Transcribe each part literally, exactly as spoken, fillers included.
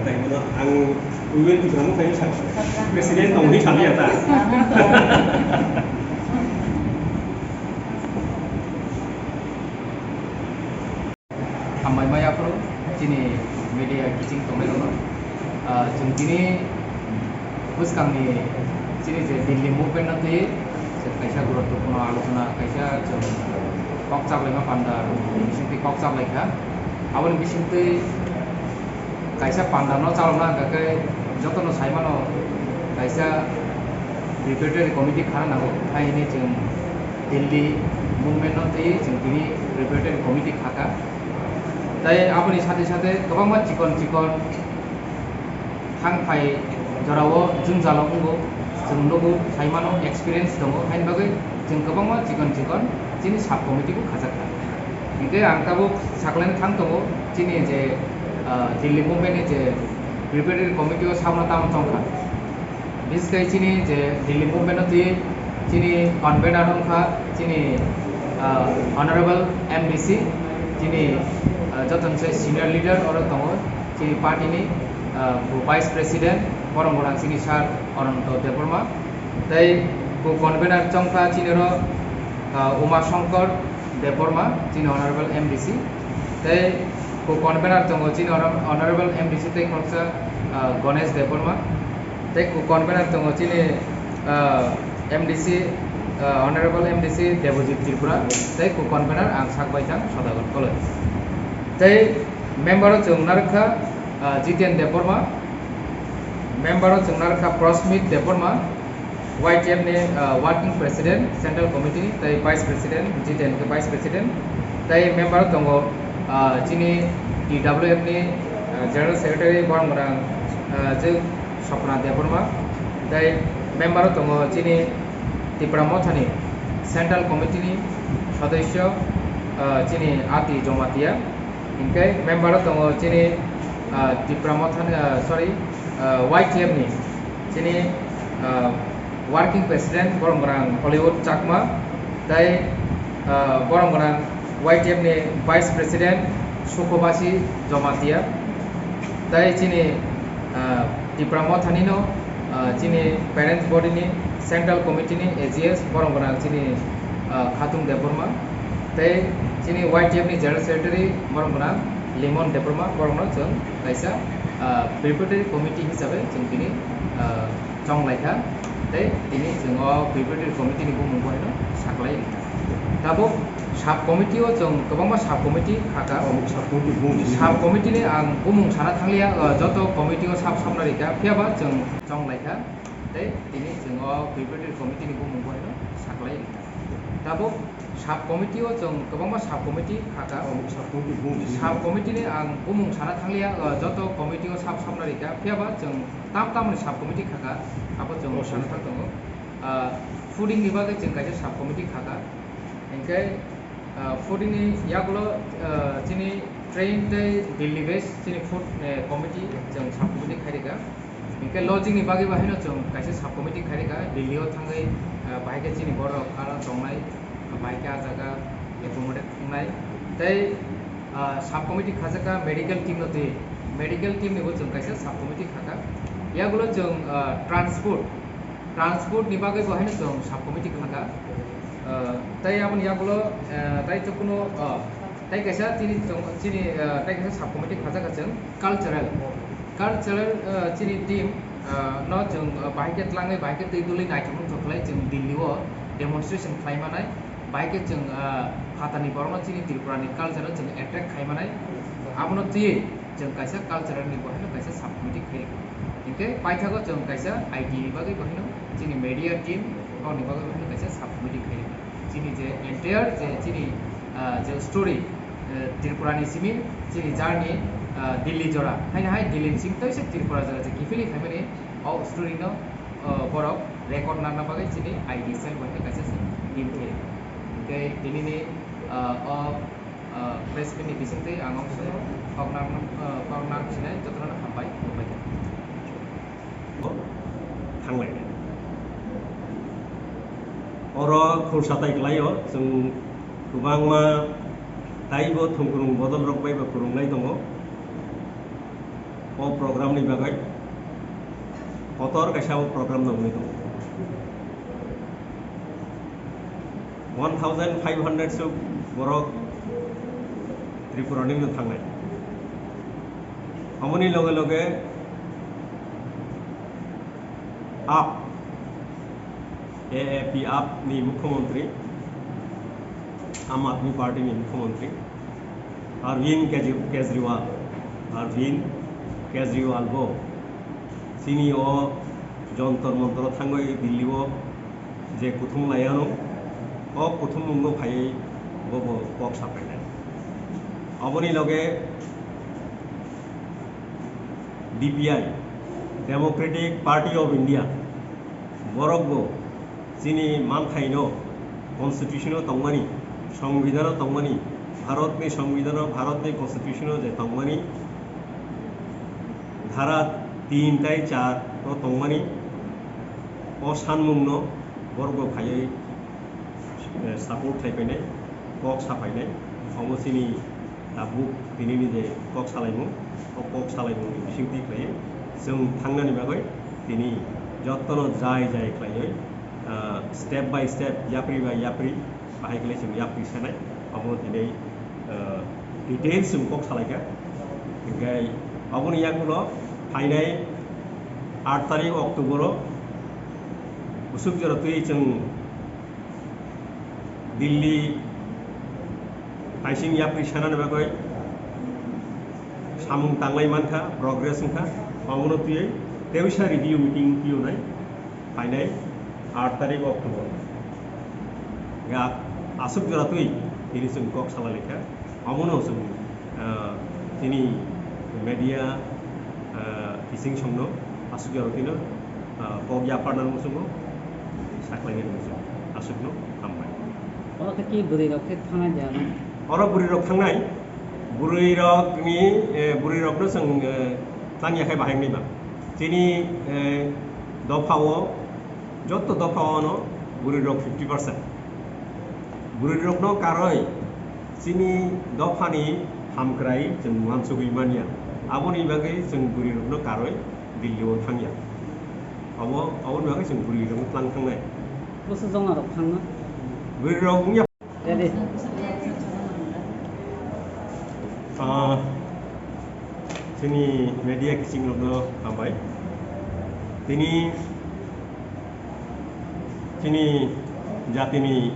Ang Women Tipra Motha ni sak-, President tong hwnwi salia ta. Hambai maya phuru chini media kiching tongnai rokno. Ah, chwng tini bwskangni chini je Delhi movement no twi kaisa guruttwpurno alochona, kaisa chwng kok chaplaima panda bisingtwi kok chaplaikha. Aboni bisingtwi kaisa panda no chalokna hwnkha khe jotono sai mano kaisa preparatory committee khana nango, hai hwnwi chwng Delhi movement no twi chwng tini preparatory committee khakha. Tai aboni sate sate kwbangma chikon chikon thang phai jorao jwngjalo wngo, chwng nugo, sai mano, experience tongo, haini bagwi chwng kwbangma chikon chikon chini sub committee bo khajak kha. Hinkhe ang tabuk saklaina thang tongo, chini je, ah, Delhi movement ni je preparatory committee o sabno tamo chongkha. Biskhe chini je Delhi movement o twi chini convener wngkha chini, ah, Honorable M D C, chini, ah, jotono se senior leader oro tongo chini party ni, ah, Vice President, borok wngkha chini Sir Ananto Debbarma, tei co-convener chongkha chini oro, ah, Uma Shankar Debbarma, chini Honorable M D C, tei co-convener tongo chini Honor-, Honorable M D C tei khoroksa, ah, Ganesh Debbarma, tei co-convener tongo chini, ah, M D C, ah, Honorable M D C Debojit Tripura, tei co-convener ang sak bai thang Sodagar College. Tei member o chwng narwkha, ah, Jiten Debbarma, member o chwng narwkha Prosmit Debbarma, Y T F ni, ah, working president, central committee ni, tei vice president, Jiten khe vice president, tei member o tongo, ah, chini T W F ni, ah, general secretary borok wngkha, ah, je Sopna Debbarma, tei member o tongo chini Tipra Motha ni central committee ni sodosyo, ah, chini Ati Jomatia, hinkhe member o tongo chini, ah, Tipra Motha ni, ah, sorry, ah, Y T F ni chini, ah, working president borok wngkha Hollywood Chakma, tei, ah, borok wngkha Y T F ni vice president Sukhobasi Jomatia, tei chini, ah, Tipra Motha ni no, ah, chini parents body ni central committee ni A G S borok wngkha chini, ah, Khatung Debbarma, tei chini Y T F ni general secretary borok wngkha Limon Debbarma, borok no chwng kaisa, ah, preparatory committee hisabe chwng tini, ah, chong lai kha, tei tini chwng o preparatory committee ni bumung bo haino saklai rikha. Tabuk sub committee o chwng kwbangma sub committee kha kha. Omo sub committee bumung sini. Sub committee ni ang bumung sana thang liya, uh, joto committee o sub sub na rikha, phiya ba chwng chong lai kha, tei tini chwng o preparatory committee ni bumung bo haino saklai rikha. Tabuk sub committee o chwng kwbangma sub committee kha kha. Omo sub committee bumung sini. Sub committee ni ang bumung sana thang liya, uh, joto committee o sub sub na rikha, phiya ba chwng tam tam ni sub committee kha kha, abo chwng sana thang tongo. Ah, fooding ni bagwi chwng kaisa sub committee kha kha. Hinkhe, ah, fooding ni yagulo, ah, chini train tei daily base chini food, eh, committee chwng sub committee khai rikha. Hinkhe lodging ni bagwi bo haino chwng kaisa sub committee khai rikha. Delhi o thangwi, ah, bahai khe chini borok ano tongnai, bahai khe ah jaga accommodate wngnai. Tei, ah, sub committee khajakha medical team no twi. Medical team ni bo chwng kaisa sub committee khakha. Yagulo chwng, ah, transport, transport ni bagwi bo haino chwng sub committee khakha. Ah, tei aboni yagulo, ah, tei chukunu, ah, tei kaisa chini chwng, chini, ah, tei kaisa sub committee khajakha chwng cultural. Cultural, ah, chini team, ah, no chwng, ah, bahai khe tlangwi, bahai khe twi dulwi naithok nukthok khlai chwng Delhi o demonstration khlai manai. Bahai khe chwng, ah, phatarni borokno chini Tripurani culture-o chwng attract khai manai. Abono twiwi chwng kaisa cultural ni bo haino kaisa sub committee khai rikha. Hinkhe paithago chwng kaisa I T ni bagwi bo haino chini media team, borokni bagwi bo haino kaisa sub committee khai rikha. Chini je entire je chini, ah, je story, eh, Tripurani simi chini journey, ah, Delhi jora. Haino hai Delhi ni simi toisa Tripura jora je kiphilwi phaimani o story no, ah, borok record narwkna bagwi chini I T cell bo haino kaisa se team khe. Hinkhe tinini, ah, o, ah, press meet ni bisingtwi ang o sono kok narwkna, ah, kok narwk sinai jotono hambai, hambai. Thanglai. Oro khorsa tai kwlaio, chwng kwbangma taibo thwngkwrwng bodol rok bai bo kwrwngnai tongo. O program ni bagwi kotor kaisa o program no wngwi tongo. One thousand five hundred suk borok Tripura ni no thangnai. Aboni loge loge up, A A P up ni mukhyamantri, Aam Aadmi Party ni mukhyamantri Arvind Kej-, Kejriwal, Arvind Kejriwal bo chini o Jantar Mantar o thangwi Delhi o je kuthum lai anw, o kuthumung no phaiwi bo bo kok sapainai. Aboni loge D P I, Democratic Party of India, borok bo chini manthaino constitution o tongmani, songbidhano tongmani, Bharatni songbidhano, Bharatni constitution o je tongmani, dhara tin tai char o tongmani, o sanmungno borok bo phaiwi, eh, support khai phainai, kok sa phainai, omo chini tabuk tinini je kok salaimung, o kok salaimungni bisingtwi khlaiwi chwng thangnani bagwi tini jotono jai jai khlaiwi, ah, step by step, yapri by yapri, bahai khlai chwng yapri sanai, omo tini, ah, details chwng kok salaikha. Hinkhe aboni yagulo phainai aat tarik October o bwswk jora twi chwng Delhi naising yapri sanani bagwi samung tanglai mankha, progress wngkha, omono twiwi tebisa review meeting tiyonai phainai aat tarik October. Ya, aswk jora twi tini chwng kok salai laikha. Omono chwng, ah, chini media, ah, kising songno aswk jora tino, ah, kok yapharna muchungo, saklainani muchungo. Aswkno hambai. Oro khe ki bwrwi rok khe thangnai jana? Oro bwrwi rok thangnai, bwrwi rokni, eh, bwrwi rokno chwng, eh, tang yakhai bahai wngwi ba. Chini, eh, dopha o, joto dopha o no bwrwi rok fifty percent. Bwrwi rokno karwi chini dophani hamkrai chwng uansugwi manya. Aboni bagwi chwng bwrwi rokno karwi Delhi o thangya. Abo, aboni bagwi chwng bwrwi rokno tlang thangnai. Bwswk jona rok thangna? Bwrwi rok wngya. Ready. Ah, chini media kiching rokno hambai. Tini chini jatini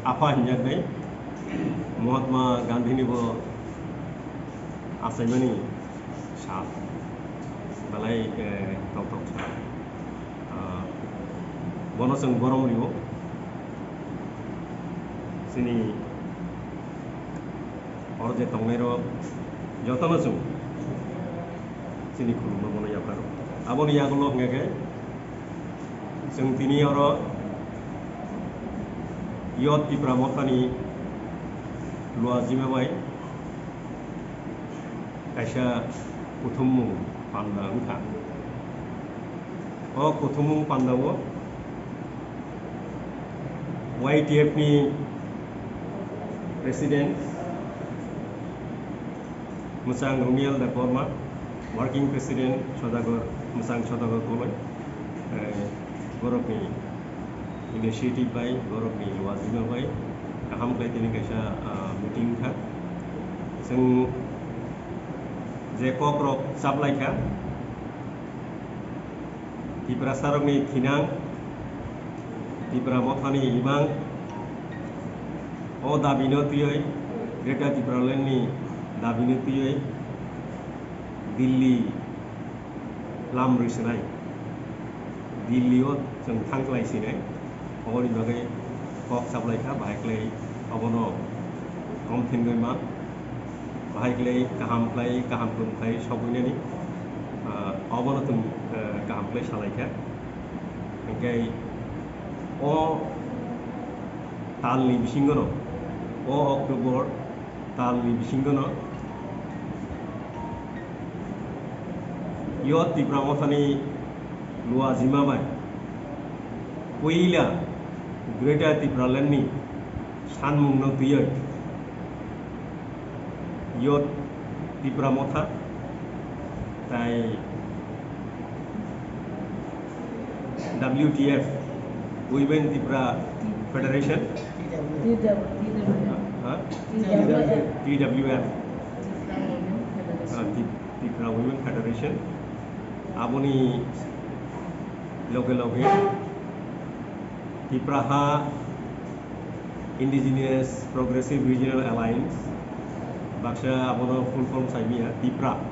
apha hinjaknai Mahatma Gandhi ni bo achaimani sal, belai, eh, tongthok sal. Ah, bono chwng borom rio. Chini oro je tongnai rok jotono chwng chini khulumma bono yapharo. Aboni yagulo hwnkhe chwng tini oro Youth Tipra Mothani Luajima bai kaisa kuthumung panda wngkha. O kuthumung pandao Y T F ni President Mwchang Rumial Debbarma, Working President Sodagar, Mwchang Sodagar Koloi, eh, borokni initiative bai, borokni luajima bai kaham khlai tini kaisa, ah, meeting wngkha. Chwng je kokrok chaplaikha, Tiprasarokni thinang, Tipra Mothani imang, o dabino twiwi, Greater Tipralandni dabino twiwi Delhi lam rwi swnai. Delhi o chwng thang khlai sinai. Oboni bagwi kok chaplai kha, bahai khlai obono kom thengwi man. Bahai khlai kaham khlai, kaham tum khlai sogwinani, ah, obono chwng, ah, kaham khlai salai kha. Hinkhe o talni bisingono, o October talni bisingono Youth Tipra Mothani luajima bai puila Greater Tipralandni sanmungno twiwi Youth Tipra Motha Tai W T F, Women Tipra Federation, T W F, ah, Tip- Tipra Women Federation, aboni loge loge Tipraha Indigenous Progressive Regional Alliance, baksa abono full form saimia, Tipra.